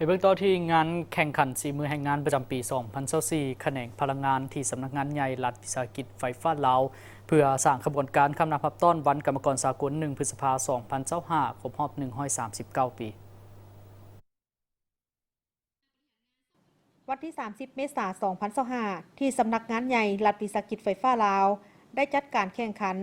ໄປເບິ່ງຕໍ່ທີ່ງານແຂ່ງຂັນສີມືແຮງງານປະຈຳປີສອງພັນຊາວສີ່ ຂະແໜງພະລັງງານ ທີ່ສຳນັກງານໃຫຍ່ລັດວິສາຫະກິດໄຟຟ້າລາວ ເພື່ອສ້າງຂະບວນການຄຳນັບຮັບຕ້ອນວັນກຳມະກອນສາກົນ ໜຶ່ງ ພຶດສະພາ ສອງພັນຊາວຫ້າ ຄົບຮອບ ໜຶ່ງຮ້ອຍສາມສິບເກົ້າປີ. ວັນທີສາມສິບ ເມສາ ສອງພັນຊາວຫ້າ ທີ່ສຳນັກງານໃຫຍ່ລັດວິສາຫະກິດໄຟຟ້າລາວ ໄດ້ຈັດການແຂ່ງຂັນ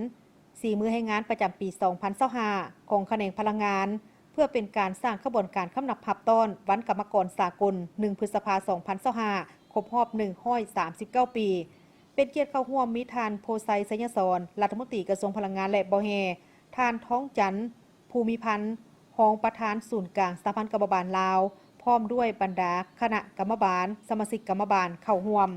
ສີມືແຮງງານປະຈຳປີສອງພັນຊາວຫ້າ ຂອງຂະແໜງພະລັງງານ ເພື່ອເປັນການສ້າງຂະບວນການຄຳນັບຮັບຕ້ອນວັນກຳມະກອນສາກົນ ໜຶ່ງ ພຶດສະພາ ສອງພັນຊາວຫ້າ ຄົບຮອບ ໜຶ່ງຮ້ອຍສາມສິບເກົ້າປີ. ເປັນກຽດເຂົ້າຮ່ວມມີທ່ານ ໂພໄຊ ໄຊຍະສອນ ລັດຖະມົນຕີກະຊວງພະລັງງານ ແລະ ບໍ່ແຮ່, ທ່ານ ທອງຈັນ ພູມີພັນ ຮອງປະທານສູນກາງສະຫະພັນກຳມະບານລາວ ພ້ອມດ້ວຍບັນດາຄະນະກຳມະບານ, ສະມາຊິກກຳມະບານເຂົ້າຮ່ວມ.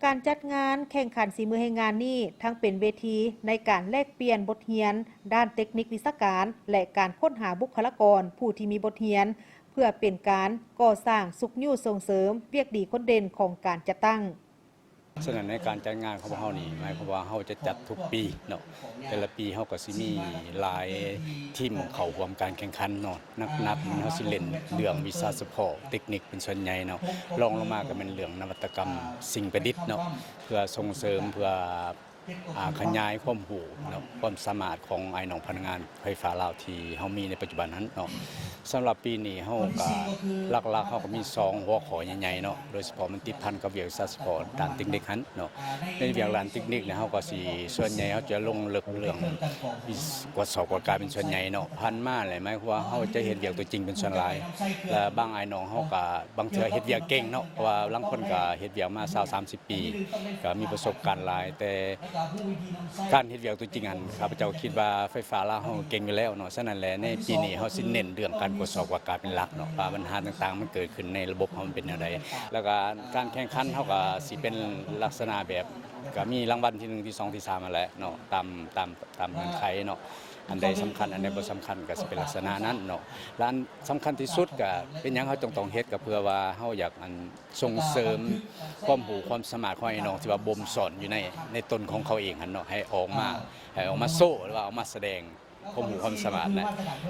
ການຈັດງານແຂ່ງຂັນສີມືແຮງງານນີ້ ທັງເປັນເວທີໃນການແລກປ່ຽນບົດຮຽນດ້ານເຕັກນິກວິຊາການ ແລະ ການຄົ້ນຫາບຸກຄະລາກອນຜູ້ທີ່ມີບົດຮຽນ ເພື່ອເປັນການກໍ່ສ້າງຊຸກຍູ້ສົ່ງເສີມວຽກດີຄົນເດັ່ນຂອງການຈັດຕັ້ງ. ສະນັ້ນໃນການຈັດງານຂອງພວກເຮົານີ້ ໝາຍຄວາມວ່າເຮົາຈະຈັດທຸກປີເນາະ, ແຕ່ລະປີເຮົາກໍຊິມີຫຼາຍທີມເຂົ້າຮ່ວມການແຂ່ງຂັນເນາະ, ໜັກໆ ເຮົາຊິເນັ້ນເລື່ອງວິຊາສະເພາະເຕັກນິກເປັນສ່ວນໃຫຍ່ເນາະ, ລອງລົງມາກໍແມ່ນເລື່ອງນະວັດຕະກຳສິ່ງປະດິດເນາະ ເພື່ອສົ່ງເສີມ ເພື່ອ ອ່າ ຂະຫຍາຍຄວາມຮູ້ເນາະ ຄວາມສາມາດຂອງອ້າຍນ້ອງພະນັກງານໄຟຟ້າລາວທີ່ເຮົາມີໃນປັດຈຸບັນຫັ້ນເນາະ. ສຳລັບປີນີ້ເຮົາກໍຫຼັກໆ ເຮົາກໍມີສອງຫົວຂໍ້ໃຫຍ່ໆ ເນາະ, ໂດຍສະເພາະມັນຕິດພັນກັບວຽກວິຊາສະເພາະດ້ານເຕັກນິກຫັ້ນເນາະ. ໃນວຽກດ້ານເຕັກນິກນີ້ ເຮົາກໍຊິ ສ່ວນໃຫຍ່ເຮົາຈະລົງເລິກເລື່ອງກວດສອບກວດກາເປັນສ່ວນໃຫຍ່ເນາະ. ຜ່ານມາແຫຼະ ໝາຍຄວາມວ່າເຮົາຈະເຮັດວຽກຕົວຈິງເປັນສ່ວນຫຼາຍ ແລະ ບາງອ້າຍນ້ອງເຮົາກໍບາງເທື່ອເຮັດວຽກເກັ່ງເນາະ, ເພາະວ່າລາງຄົນກໍເຮັດວຽກມາຊາວ ສາມສິບ ປີ ກໍມີປະສົບການຫຼາຍ, ແຕ່ການເຮັດວຽກຕົວຈິງຫັ້ນ ຂ້າພະເຈົ້າຄິດວ່າໄຟຟ້າລາວເຮົາເກັ່ງຢູ່ແລ້ວເນາະ. ສະນັ້ນແຫຼະ ໃນປີນີ້ເຮົາຊິເນັ້ນເລື່ອງການກວດສອບກວດກາເປັນຫຼັກເນາະ, ວ່າບັນຫາຕ່າງໆມັນເກີດຂຶ້ນໃນລະບົບເຮົາມັນເປັນແນວໃດ. ແລ້ວກໍການແຂ່ງຂັນເຮົາກໍຊິເປັນລັກສະນະແບບ ກໍມີລາງວັນທີໜຶ່ງ ທີສອງ ທີສາມຫັ້ນແຫຼະເນາະ, ຕາມ ຕາມ ຕາມເງື່ອນໄຂເນາະ, ອັນໃດສຳຄັນ ອັນໃດບໍ່ສຳຄັນ ກໍຊິເປັນລັກສະນະນັ້ນເນາະ. ແລະ ອັນສຳຄັນທີ່ສຸດກໍເປັນຫຍັງເຮົາຈຶ່ງຕ້ອງເຮັດ ກໍເພື່ອວ່າເຮົາຢາກ ອັນ ສົ່ງເສີມຄວາມຮູ້ຄວາມສາມາດຂອງອ້າຍນ້ອງທີ່ວ່າບົ່ມຊ້ອນຢູ່ໃນ ໃນຕົນຂອງເຂົາເອງຫັ້ນເນາະ, ໃຫ້ອອກມາ ໃຫ້ອອກມາໂຊ ຫຼືວ່າອອກມາສະແດງຄວາມຮູ້ຄວາມສາມາດນະ,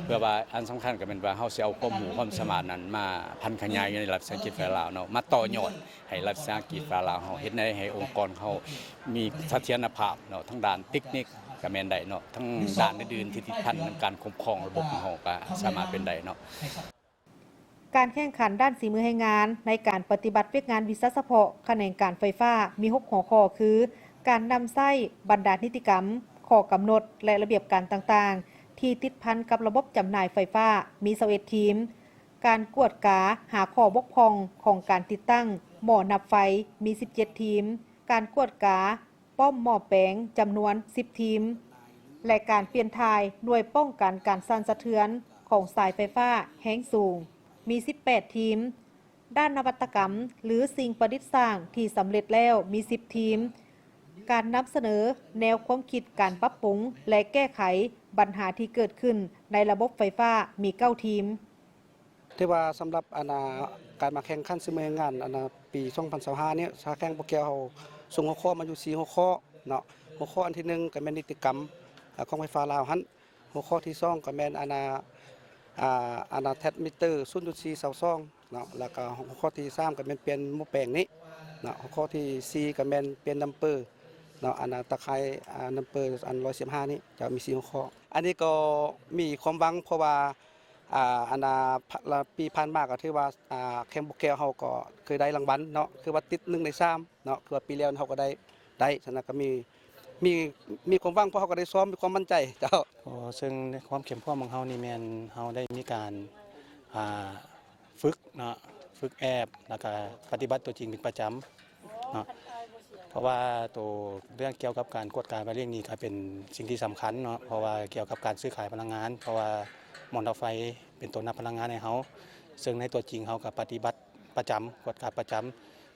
ເພື່ອວ່າອັນສຳຄັນກໍແມ່ນວ່າເຮົາຊິເອົາຄວາມຮູ້ຄວາມສາມາດນັ້ນມາຜັນຂະຫຍາຍຢູ່ໃນລັດວິສາຫະກິດໄຟຟ້າລາວເນາະ, ມາຕໍ່ຍອດໃຫ້ລັດວິສາຫະກິດໄຟຟ້າລາວເຮົາເຮັດໃດໃຫ້ອົງກອນເຮົາມີສະຖຽນນະພາບເນາະ, ທາງດ້ານເຕັກນິກກໍແມ່ນໄດ້ເນາະ, ທາງດ້ານອື່ນໆທີ່ຕິດພັນນຳການຄຸ້ມຄອງລະບົບຂອງເຮົາກໍສາມາດເປັນໄດ້ເນາະ. ການແຂ່ງຂັນດ້ານສີມືແຮງງານໃນການປະຕິບັດວຽກງານວິຊາສະເພາະຂະແໜງການໄຟຟ້າມີຫົກຫົວຂໍ້ຄື ການນຳໃຊ້ບັນດານິຕິກຳ, ຂໍ້ກຳນົດ ແລະ ລະບຽບການຕ່າງໆ ທີ່ຕິດພັນກັບລະບົບຈຳໜ່າຍໄຟຟ້າມີຊາວເອັດທີມ, ການກວດກາຫາຂໍ້ບົກຜ່ອງຂອງການຕິດຕັ້ງໝໍ້ນັບໄຟມີສິບເຈັດທີມ, ການກວດກາ ປ້ອມໝໍ້ແປງຈຳນວນສິບທີມ ແລະ ການປ່ຽນຖ່າຍໜ່ວຍປ້ອງກັນການສັ່ນສະເທືອນຂອງສາຍໄຟຟ້າແຮງສູງມີສິບແປດທີມ, ດ້ານນະວັດຕະກຳ ຫຼື ສິ່ງປະດິດສ້າງທີ່ສຳເລັດແລ້ວມີສິບທີມ, ການນຳສະເໜີແນວຄວາມຄິດການປັບປຸງ ແລະ ແກ້ໄຂບັນຫາທີ່ເກີດຂຶ້ນໃນລະບົບໄຟຟ້າມີເກົ້າທີມ. ຖືວ່າສຳລັບອັນນ່າ ການມາແຂ່ງຂັນສີມືແຮງງານອັນນ່າ ປີສອງພັນຊາວຫ້ານີ້ ສາແຂ່ງບໍ່ແກ້ວເຮົາສົ່ງຫົວຂໍ້ມາຢູ່ສີ່ຫົວຂໍ້ເນາະ. ຫົວຂໍ້ອັນທີໜຶ່ງກໍແມ່ນນິຕິກຳ ອາ ຂອງໄຟຟ້າລາວຫັ້ນ, ຫົວຂໍ້ທີສອງກໍແມ່ນອັນນ່າ ອາ ອັນນ່າ ແທັດມິເຕີ ສູນຈຸດສີ່ ເສົາສອງເນາະ, ແລ້ວກໍຫົວຂໍ້ທີສາມກໍແມ່ນປ່ຽນໝໍ້ແປງນີ້ເນາະ, ຫົວຂໍ້ທີສີ່ກໍແມ່ນປ່ຽນນຳເປີເນາະ, ອັນນ່າ ຕາຂ່າຍ ອາ ນຳເປີ ອັນ ຮ້ອຍສິບຫ້ານີ້ ຈະມີສີ່ຫົວຂໍ້. ອັນນີ້ກໍມີຄວາມຫວັງ ເພາະວ່າ ອາ ອັນນ່າ ລະ ປີຜ່ານມາກໍຖືວ່າ ອາ ແຂ່ງບໍ່ແກ້ວເຮົາກໍເຄີຍໄດ້ລາງວັນເນາະ, ຄືວ່າຕິດໜຶ່ງໃນສາມເນາະ, ຄືວ່າປີແລ້ວເຮົາກໍໄດ້ ໄດ້ ສະນັ້ນກໍມີ ມີ ມີຄວາມຫວັງ ເພາະເຮົາກໍໄດ້ຊ້ອມ ມີຄວາມໝັ້ນໃຈເຈົ້າ. ໂອ້ ເຊິ່ງໃນຄວາມກຽມພ້ອມຂອງເຮົານີ້ແມ່ນເຮົາໄດ້ມີການ ອາ ຝຶກເນາະ, ຝຶກແອບ ແລ້ວກະປະຕິບັດຕົວຈິງເປັນປະຈຳເນາະ, ເພາະວ່າໂຕເລື່ອງກ່ຽວກັບການກວດກາໃບຫຼີກນີ້ກະເປັນສິ່ງທີ່ສຳຄັນເນາະ, ເພາະວ່າກ່ຽວກັບການຊື້ຂາຍພະລັງງານ, ເພາະວ່າໝໍ້ນັບໄຟເປັນໂຕນັບພະລັງງານໃຫ້ເຮົາ, ເຊິ່ງໃນຕົວຈິງເຮົາກະປະຕິບັດປະຈຳ, ກວດກາປະຈຳ.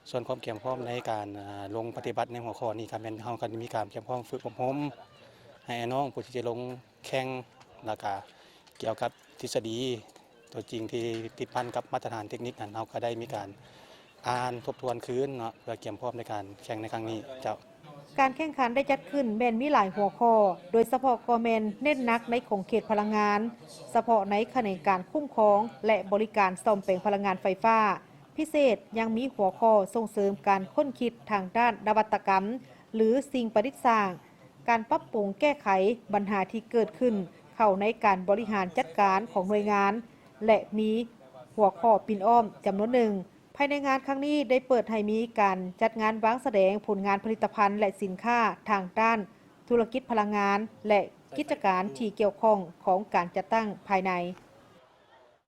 ສ່ວນຄວາມກຽມພ້ອມໃນການ ອາ ລົງປະຕິບັດໃນຫົວຂໍ້ນີ້ກະແມ່ນເຮົາກະມີການກຽມພ້ອມຝຶກອົບຮົມໃຫ້ອ້າຍນ້ອງຜູ້ທີ່ຈະລົງ ແຂ່ງ ແລ້ວກະກ່ຽວກັບທິດສະດີຕົວຈິງທີ່ຕິດພັນກັບມາດຕະຖານເຕັກນິກນັ້ນ ເຮົາກະໄດ້ມີການອ່ານທົບທວນຄືນເນາະ ເພື່ອກຽມພ້ອມໃນການແຂ່ງໃນຄັ້ງນີ້ເຈົ້າ. ການແຂ່ງຂັນໄດ້ຈັດຂຶ້ນແມ່ນມີຫຼາຍຫົວຂໍ້, ໂດຍສະເພາະກໍແມ່ນເນັ້ນໜັກໃນຂົງເຂດພະລັງງານ, ສະເພາະໃນຂະແໜງການຄຸ້ມຄອງ ແລະ ບໍລິການສ້ອມແປງພະລັງງານໄຟຟ້າ. ພິເສດຍັງມີຫົວຂໍ້ສົ່ງເສີມການຄົ້ນຄິດທາງດ້ານນະວັດຕະກຳ ຫຼື ສິ່ງປະດິດສ້າງ, ການປັບປຸງແກ້ໄຂບັນຫາທີ່ເກີດຂຶ້ນເຂົ້າໃນການບໍລິຫານຈັດການຂອງໜ່ວຍງານ ແລະ ມີຫົວຂໍ້ປິ່ນອ້ອມຈຳນວນໜຶ່ງ. ພາຍໃນງານຄັ້ງນີ້ໄດ້ເປີດໃຫ້ມີການຈັດງານວາງສະແດງຜົນງານຜະລິດຕະພັນ ແລະ ສິນຄ້າທາງດ້ານທຸລະກິດພະລັງງານ ແລະ ກິດຈະການທີ່ກ່ຽວຂ້ອງຂອງການຈັດຕັ້ງພາຍໃນ.